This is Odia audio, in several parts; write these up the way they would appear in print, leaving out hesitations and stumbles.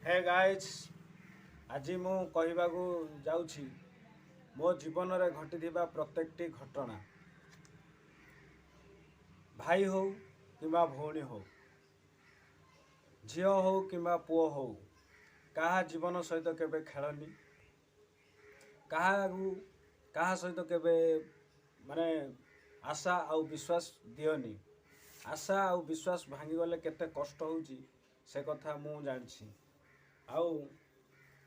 ହେ ଗାଇଜ୍, ଆଜି ମୁଁ କହିବାକୁ ଯାଉଛି ମୋ ଜୀବନରେ ଘଟିଥିବା ପ୍ରତ୍ୟେକଟି ଘଟଣା। ଭାଇ ହଉ କିମ୍ବା ଭଉଣୀ ହଉ, ଝିଅ ହଉ କିମ୍ବା ପୁଅ ହଉ, କାହା ଜୀବନ ସହିତ କେବେ ଖେଳନି, କାହାକୁ କାହା ସହିତ କେବେ ମାନେ ଆଶା ଆଉ ବିଶ୍ୱାସ ଦିଅନି। ଆଶା ଆଉ ବିଶ୍ୱାସ ଭାଙ୍ଗିଗଲେ କେତେ କଷ୍ଟ ହେଉଛି, ସେ କଥା ମୁଁ ଜାଣିଛି। ଆଉ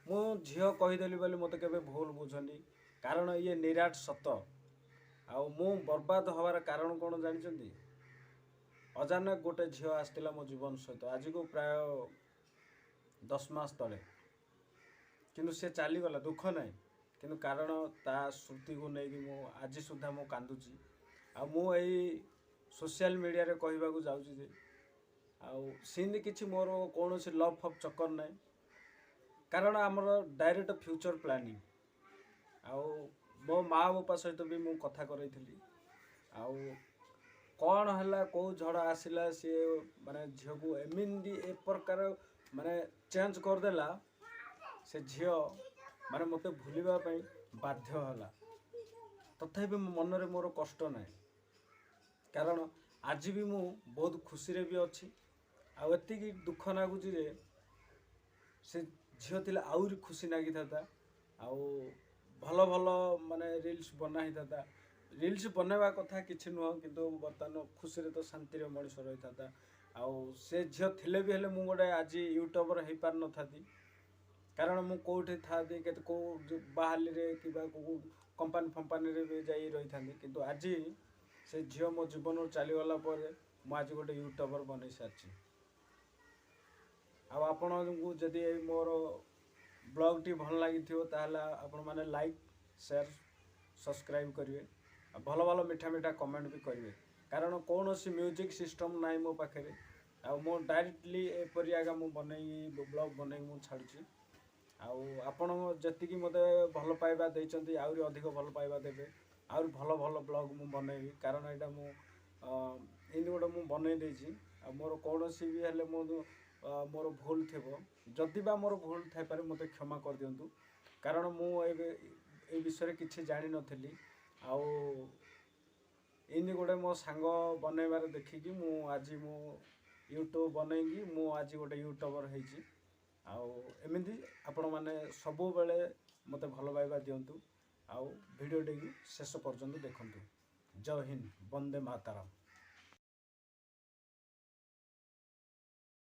ମୁଁ ଝିଅ କହିଦେଲି ବୋଲି ମୋତେ କେବେ ଭୁଲ ବୁଝନି, କାରଣ ଇଏ ନିରାଟ ସତ। ଆଉ ମୁଁ ବର୍ବାଦ ହେବାର କାରଣ କ'ଣ ଜାଣିଛନ୍ତି? ଅଚାନକ ଗୋଟେ ଝିଅ ଆସିଥିଲା ମୋ ଜୀବନ ସହିତ ଆଜିକୁ ପ୍ରାୟ 10 ମାସ ତଳେ। କିନ୍ତୁ ସେ ଚାଲିଗଲା, ଦୁଃଖ ନାହିଁ, କିନ୍ତୁ କାରଣ ତା ସ୍ମୃତିକୁ ନେଇକି ମୁଁ ଆଜି ସୁଦ୍ଧା ମୁଁ କାନ୍ଦୁଛି। ଆଉ ମୁଁ ଏଇ ସୋସିଆଲ ମିଡ଼ିଆରେ କହିବାକୁ ଯାଉଛି ଯେ ଆଉ ସେମିତି କିଛି ମୋର କୌଣସି ଲଭ୍ ଫବ୍ ଚକ୍କର ନାହିଁ, କାରଣ ଆମର ଡାଇରେକ୍ଟ ଫ୍ୟୁଚର୍ ପ୍ଲାନିଂ। ଆଉ ମୋ ମା ବାପା ସହିତ ବି ମୁଁ କଥା କରେଇଥିଲି। ଆଉ କ'ଣ ହେଲା, କେଉଁ ଝଡ଼ ଆସିଲା, ସିଏ ମାନେ ଝିଅକୁ ଏମିତି ଏ ପ୍ରକାର ମାନେ ଚେଞ୍ଜ କରିଦେଲା, ସେ ଝିଅ ମାନେ ମୋତେ ଭୁଲିବା ପାଇଁ ବାଧ୍ୟ ହେଲା। ତଥାପି ମୋ ମନରେ ମୋର କଷ୍ଟ ନାହିଁ, କାରଣ ଆଜି ବି ମୁଁ ବହୁତ ଖୁସିରେ ବି ଅଛି। ଆଉ ଏତିକି ଦୁଃଖ ଲାଗୁଛି ଯେ ସେ ଝିଅ ଥିଲେ ଆହୁରି ଖୁସି ଲାଗିଥାନ୍ତା, ଆଉ ଭଲ ଭଲ ମାନେ ରିଲ୍ସ ବନା ହେଇଥାନ୍ତା। ରିଲ୍ସ ବନେଇବା କଥା କିଛି ନୁହଁ, କିନ୍ତୁ ବର୍ତ୍ତମାନ ଖୁସିରେ ତ ଶାନ୍ତିରେ ମଣିଷ ରହିଥାନ୍ତା। ଆଉ ସେ ଝିଅ ଥିଲେ ବି ହେଲେ ମୁଁ ଗୋଟେ ଆଜି ୟୁଟ୍ୟୁବର ହେଇପାରିନଥାନ୍ତି, କାରଣ ମୁଁ କେଉଁଠି ଥାନ୍ତି, କେତେ କେଉଁ ବାହାଲିରେ କିମ୍ବା କେଉଁ କମ୍ପାନୀ ଫମ୍ପାନୀରେ ବି ଯାଇ ରହିଥାନ୍ତି। କିନ୍ତୁ ଆଜି ସେ ଝିଅ ମୋ ଜୀବନରୁ ଚାଲିଗଲା ପରେ ମୁଁ ଆଜି ଗୋଟେ ୟୁଟ୍ୟୁବର ବନେଇ ସାରିଛି। ଆଉ ଆପଣଙ୍କୁ ଯଦି ଏଇ ମୋର ବ୍ଲଗ୍ଟି ଭଲ ଲାଗିଥିବ, ତାହେଲେ ଆପଣମାନେ ଲାଇକ୍, ସେୟାର, ସବସ୍କ୍ରାଇବ୍ କରିବେ ଆଉ ଭଲ ଭଲ ମିଠା ମିଠା କମେଣ୍ଟ ବି କରିବେ, କାରଣ କୌଣସି ମ୍ୟୁଜିକ୍ ସିଷ୍ଟମ୍ ନାହିଁ ମୋ ପାଖରେ। ଆଉ ମୁଁ ଡାଇରେକ୍ଟଲି ଏପରି ଆଗା ମୁଁ ବନେଇକି, ବ୍ଲଗ୍ ବନେଇକି ମୁଁ ଛାଡ଼ୁଛି। ଆଉ ଆପଣ ଯେତିକି ମୋତେ ଭଲ ପାଇବା ଦେଇଛନ୍ତି, ଆହୁରି ଅଧିକ ଭଲ ପାଇବା ଦେବେ, ଆହୁରି ଭଲ ଭଲ ବ୍ଲଗ୍ ମୁଁ ବନେଇବି, କାରଣ ଏଇଟା ମୁଁ ଏମିତି ଗୋଟେ ମୁଁ ବନେଇ ଦେଇଛି। ଆଉ ମୋର କୌଣସି ବି ହେଲେ ମୁଁ ମୋର ଭୁଲ ଥିବ, ଯଦି ବା ମୋର ଭୁଲ ଥାଇପାରେ, ମୋତେ କ୍ଷମା କରିଦିଅନ୍ତୁ, କାରଣ ମୁଁ ଏବେ ଏଇ ବିଷୟରେ କିଛି ଜାଣିନଥିଲି। ଆଉ ଏମିତି ଗୋଟେ ମୋ ସାଙ୍ଗ ବନେଇବାରେ ଦେଖିକି ମୁଁ ଆଜି ମୁଁ ୟୁଟ୍ୟୁବ୍ ବନେଇକି ମୁଁ ଆଜି ଗୋଟେ ୟୁଟ୍ୟୁବର୍ ହେଇଛି। ଆଉ ଏମିତି ଆପଣମାନେ ସବୁବେଳେ ମୋତେ ଭଲ ପାଇବା ଦିଅନ୍ତୁ ଆଉ ଭିଡ଼ିଓଟିକୁ ଶେଷ ପର୍ଯ୍ୟନ୍ତ ଦେଖନ୍ତୁ। ଜୟ ହିନ୍ଦ, ବନ୍ଦେ ମାତାରାମ।